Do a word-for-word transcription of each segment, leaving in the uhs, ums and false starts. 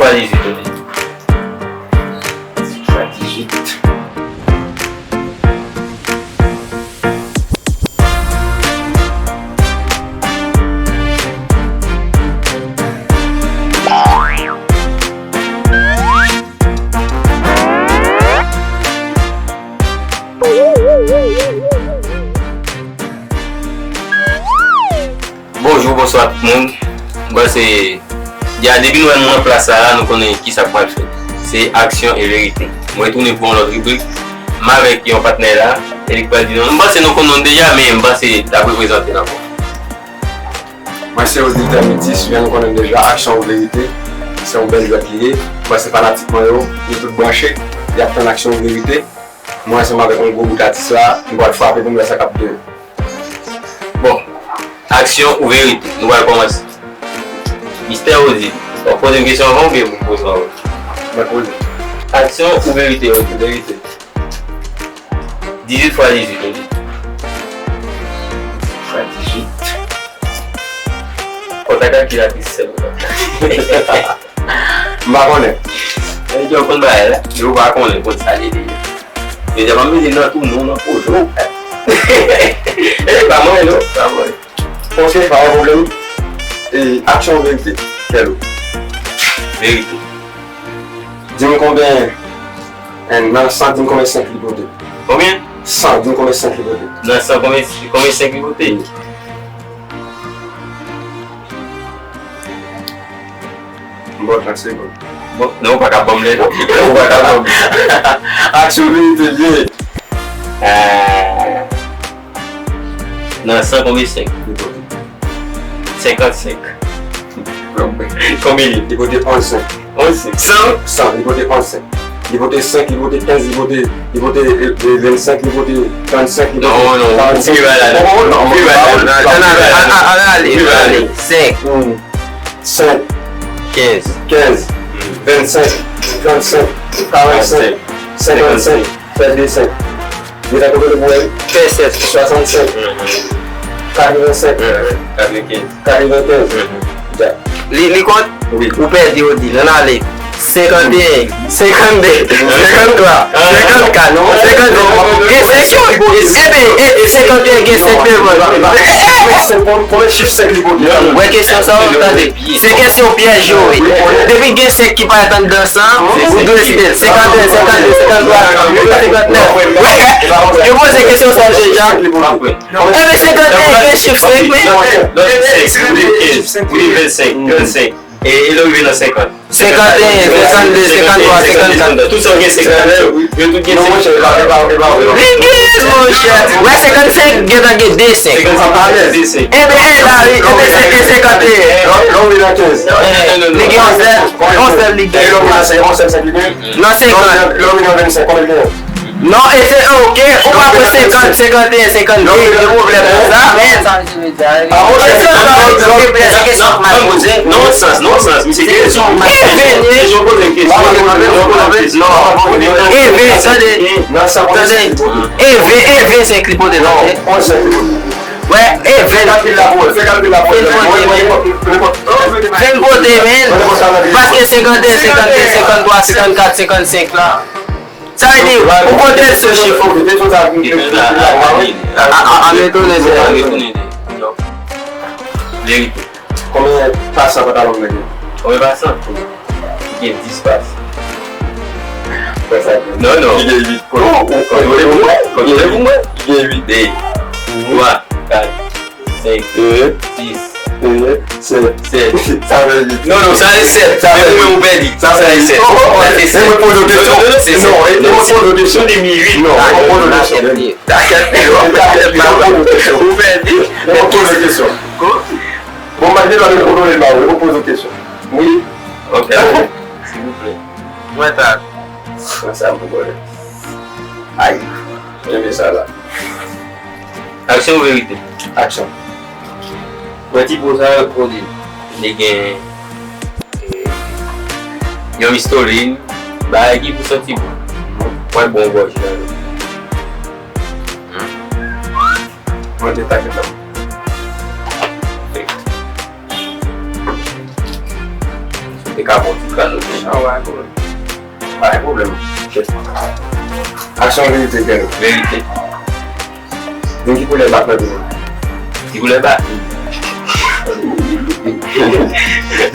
Fwa dizuit, ok. Fwa dizuit. Bonjou, bonswa tout moun. M panse, deja depi nou wè nou nan plas sa a, nou konnen kisa k pral fèt. Se aksyon e verite. Mwen retounen pou yon lòt ribrik. M avèk yon patnè la, e li k pral di nou. M panse nou konn nou deja, men m panse l ap reprezante l ankò. Mwen se Odilter Métis, jan nou konnen m deja, aksyon ou verite. Se yon bèl jwèt li ye. M panse fanatik mwen yo, yo tout branche, y ap tann aksyon ou verite. Mwen ansanm avèk yon gwo bout atis la, nou pral frape pou m wè sa k ap gen. Bon, aksyon ou verite? Nou pral kòmanse. Mistè Odi, w ap poze m kesyon avan oubyen pou m poze w avan? Mwen poze. Aksyon ou verite, Odi? Verite. Dizuit fwa dizuit, Odi. Fwa dizuit. Kontak kalkilatris sèl. M pa konnen. Yo konn bagay la. Yo pa konnen kont sa li ye. Yo di pa mete nan tou non nan pwoje w. E pa mwen non, pa mwen. Ok, pa gen pwoblèm. E aksyon ou verite? Kèl ou? Verite. Di m konbyen, en, nan san, di m konbyen senk li pote. Konbyen? San, di m konbyen senk li pote. Nan san, konbyen, konbyen senk li pote? Wi. M ba w trant segonn. Bon, non, ou pa ka ban m lè non. Ou pa ka ban m. Aksyon verite li ye. Ah. Nan san konbyen senk? Li pote. Senkannsenk. Konbyen li? Li pote onz senk. Onz senk. San? San, li pote onz senk. Li pote senk, li pote kenz, li pote, li pote, eh, eh, vennsenk, li pote trannsenk, li pote karannsenk. Non, non, ou pi ba la, non. Ou pi ba la, non. Ann ale, ann ale. Senk. Senk. Kenz. Kenz. Vennsenk. Trannsenk. Karannsenk. Senkannsenk. Fè de senk. Li ta kote pou wè. Fè sèt. Swasannsenk. Katrevensenk. Katrevenkenz. Katrevenkenz. Li, li kont? Wi. Ou pèdi, Odi. Ann ale. Senkanteyen, senkannde, senkanntwa, senkannkat, senkannsenk. Gen senk yo, gen senk, e, e, senkannteyen gen senk devan. Konbyen chif senk li pote? Wè kesyon sa yo, tande. Se kesyon pyèj yo ye. Depi gen senk ki parèt anndan sa, ou dwe site l. Senkannde, senkannde, senkanntwa, senkannèf. Yo poze kesyon sa yo deja. Enben, senkannde gen chif senk, men. Wi, vennsenk, trannsenk. E, e lè w rive nan senkant? Senkanteyen, senkannde, senkanntwa, senkannkat. Tout sa w gen senkant, yo tout gen senk. Li gen, monchè. Wè, senkannsenk gentan gen de senk. Senkannsenk gentan gen de senk. Enben, e la, wi, enben, se, e senkannde. Lè w rive nan kenz. Li gen yon zèl. Yon zèl li gen. Nan senkant. Lè w rive nan vennsenk, konbyen l gen? Non, e se, ok, ou pa pran senkant, senkannde, senkannde, gen pwoblèm nan sa. Nan sans, nan sans, misye gen rezon. Kesyon, poze kesyon. Tande, tande. Vennsenk li pote, tande. Wè, e ven. Ven pote, men. Paske senkannde, senkannde, senkanntwa, senkannkat, senkannsenk la. Sa vle di, ou konte l sou chif. A, a, a, retounen de. Verite. Konbyen pasan pantalon m nan gen? Konbyen pasan? Li gen dis pasan. Non, non. Li gen uit. Kontwole pou mwen. Kontwole pou mwen. Li gen uit. De, twa, kat, senk, sis, sèt. Sèt. Sa fè uit. Non, non, sa se sèt. Sa fè uit. Ou pèdi. Sa fè uit. Sa se sèt. E mwen poze w kesyon. Non, non, non, se sèt. Non, e mwen poze w kesyon. Ou di m uit. Non, e mwen poze w kesyon. Ou pèdi. E mwen poze w kesyon. Bon, m ap di lòt kote ba ou, ou poze w kesyon. Wi. Ok. Silvouplè. Mwen ta. Mwen sa m pou konnen. Ay. Kenbe sa la. Aksyon ou verite? Aksyon. Mwen ti po sa yo konnen. Li gen, eh, yon mistolin, bagay ki pou santi bon. Mwen bon gòj la. Mwen te takèt la. E ka bon ti kado. Chan, pa gen pwoblèm. Pa gen pwoblèm. Aksyon, verite, kè. Verite. Di m ki koulè bak nan pye w. Ki koulè bak?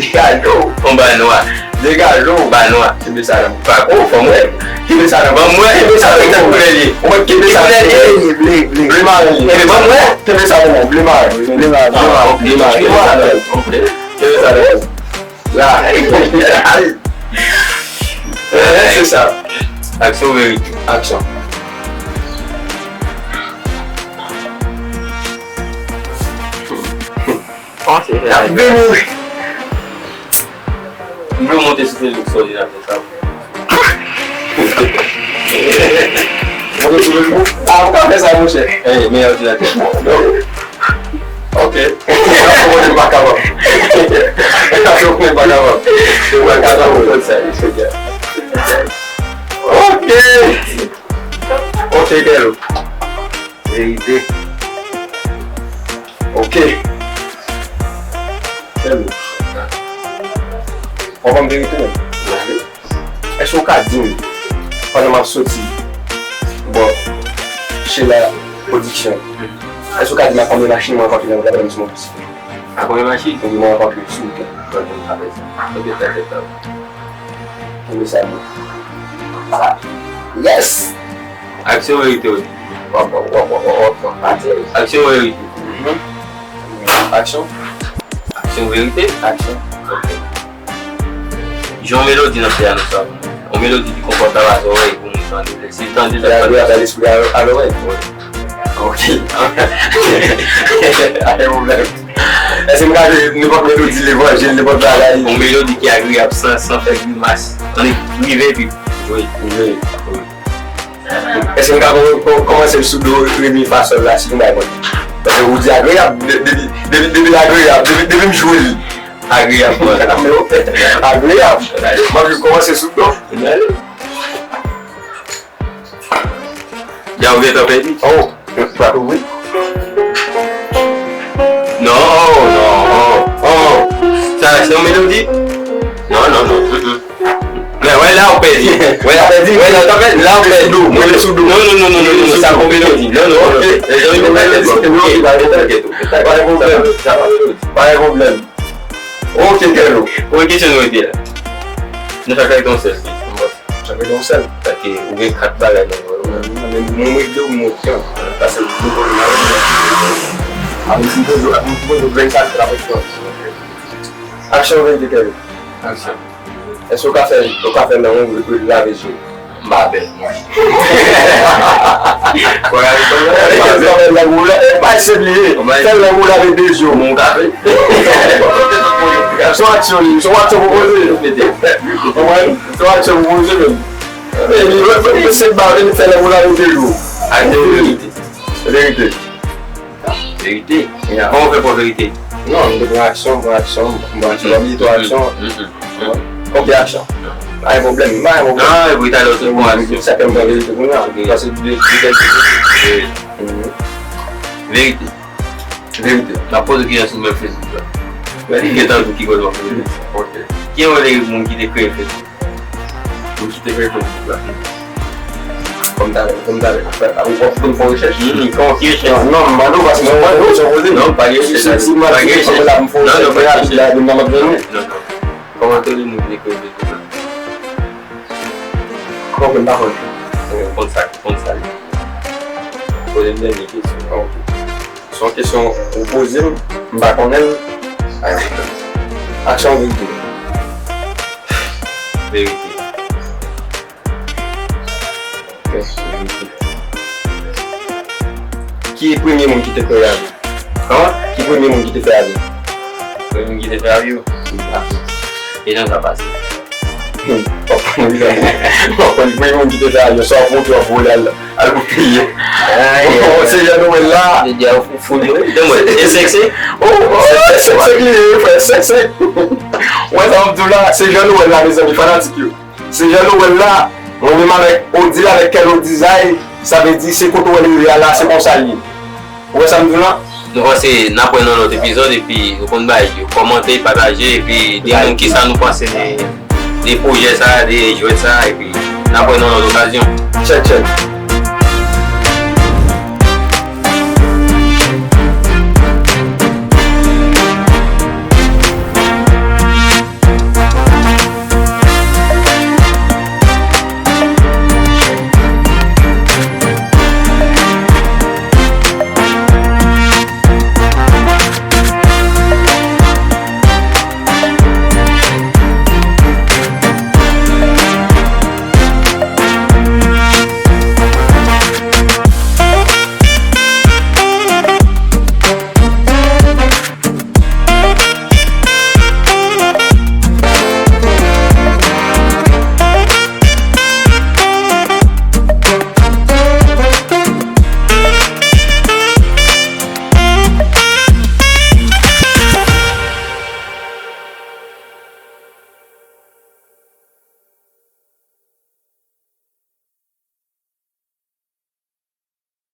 Degaje w. Yon ba nwa. Degaje w, ba nwa. Kenbe sa nan. Pa ko, fò m wè. Kenbe sa nan. Ban m wè. Kenbe sa nan. Ki koulè l ye? Ou mwen kenbe sa. Ki koulè l ye? Ble, ble. Ble maren. Kenbe, ban m wè. Kenbe sa nan. Ble maren. Ble maren. Ble maren. Ble maren. Kenbe sa nan. La. Se sa. Aksyon, verite. Aksyon. Kòman se fè? N ap vini. M vle monte sou Facebook sou òdinatè sa. Monte sou Facebook? Ah, ou ka fè sa, monchè. Ey, men òdinatè. Ok. Mwen pa kapab. Mwen pa kapab. Mwen pa kapab. Ok. Ok, Kèlo. Verite. Ok. Kèlo. Ou ban m verite, non? Èske w ka di m, pandan m ap soti bò Sheila Production, èske w ka di m a konbyen machin mwen rankontre nan wout la pandan m sou motosiklèt? A konbyen machin? Wi, mwen rankontre sou wout la. Bon, bon, sa fè sa. Ok, sa fè sa. Kenbe sa byen. Sa. Yes! Aksyon, verite, wi. Wap, wap, wap, wap, wap, wap, wap. Aksyon, verite. Mhm. Aksyon. Aksyon, verite. Aksyon. Ok. Jwe yon melodi nan pyano sa. Yon melodi ki konfòtab a zòrèy pou moun tande. Si l tande, l ap tande. Ki agreyab a lespri, a, a lòrèy. Wi. Ok. Pa gen pwoblèm. Èske m ka jwe nenpòt melodi levanjil, nenpòt bagay? Yon melodi ki agreyab, san, san fè grimas. Annik rive epi jwe. Jwe. Wi. Èske m ka kò-, kò-, kòmanse l sou do, re, mi, fa, sòl, la, si nou bay mwen? Paske ou di agreyab, de-, depi, depi, depi l agreyab, depi, depi m jwe l, agreyab, mwen. Agreyab. M ap kòmanse sou do. Ya ou gentan pèdi. Oh, plat ouvri. Non, non, oh, oh. Sa, se yon melodi? Non, non, non. Mm, mm. Men wè la ou pèdi. Wè la pèdi. Wè la ou pèdi. La ou pèdi. Mwen sou do. Non, non, non, non, non, non, non, sa pa melodi. Non, non. Ok. Mezanmi, mwen pa pèdi. Ok, pa gen pwoblèm. Pa gen pwoblèm. Ok, Kèlo. Premye kesyon nou rete la. Nou fè kay ton sèl. Sa vle di yon sèl. Sa ke ou gen kat bagay nan men w. Men mwen regle ou mwen pran. Sa se nou pran nan men. Amen, si poze, amen, si poze, grenn sa, se la pwòt. Aksyon, verite, Kevin. Aksyon. Èske ou ka fè, ou ka fè nan yon lave je? M pa fè, mwen. Fè lang ou la, e pa se bliye. Fè lang ou lave de je w. Mwen ka fè. Se yon aksyon li, se yon aksyon pwopoze. Konprann? Se yon aksyon pwopoze menm. Epi, lòt bò, mesye ba vin fè lè pou la moute jou. Aksyon, verite. Verite. Verite? Yeah. Kòman w fè pran verite? Non, m te pran aksyon, m pran aksyon, m pran aksyon, m pran aksyon. Ok, aksyon. Pa gen pwoblèm, pa gen pwoblèm. Non, epi talè w te pran aksyon. Sa fè m pran verite kounye a. Ok. Paske de, de, de, de. Verite. Verite. M ap poze kesyon sou menm Facebook la. Men li gentan di ki kote w ap poze. Ok. Ki rele moun ki te kreye Facebook? Moun ki te kreye Facebook la. Kòm talè, kòm talè. Ou ap fè yon rechèch? Kòman ki rechèch? Non, non, m mande w paske mwen, mwen, mwen, mwen, non, pa gen rechèch. Si, si, mwen, pa gen rechèch. Mwen la, m fè yon rechèch rapid la, epi m ap jwenn li. Non, non. Kòman te rele moun ki te kreye Facebook la? Kòman m pa konn? Konn sa, konn sa. Poze m dènye kesyon. Ok. Se yon kesyon ou poze m, m pa konnen l. Aksyon, verite. Verite. Ok, verite. Ki premye moun ki te kreye avi? Kòman? Ki premye moun ki te fè avi? Premye moun ki te fè avi yo? Wi, avi. E jan sa pase? Hmm, w ap konn, w ap konn premye moun ki te fè avi yo, sa w ap monte, w ap vole al, al pou peye. Seyè Nwèl la. E senk senk? Oh, oh, senk senk li ye, frè, senk senk. Ou wè sa m ap di w la, Seyè Nwèl la, mezanmi, fanatik yo. Seyè Nwèl la, mwen menm avèk Odile, avèk Kèlo Dizay, sa vle di se kote w wè li ye a la, se konsa l ye. Ou wè sa m di w la? Nou panse n ap wè nan lòt epizòd, epi nou konn bay yo kòmante, pataje, epi di nou kisa nou panse de, de pwojè sa, de jwèt sa, epi n ap wè nan lòt okazyon. Tchèk, tchèk.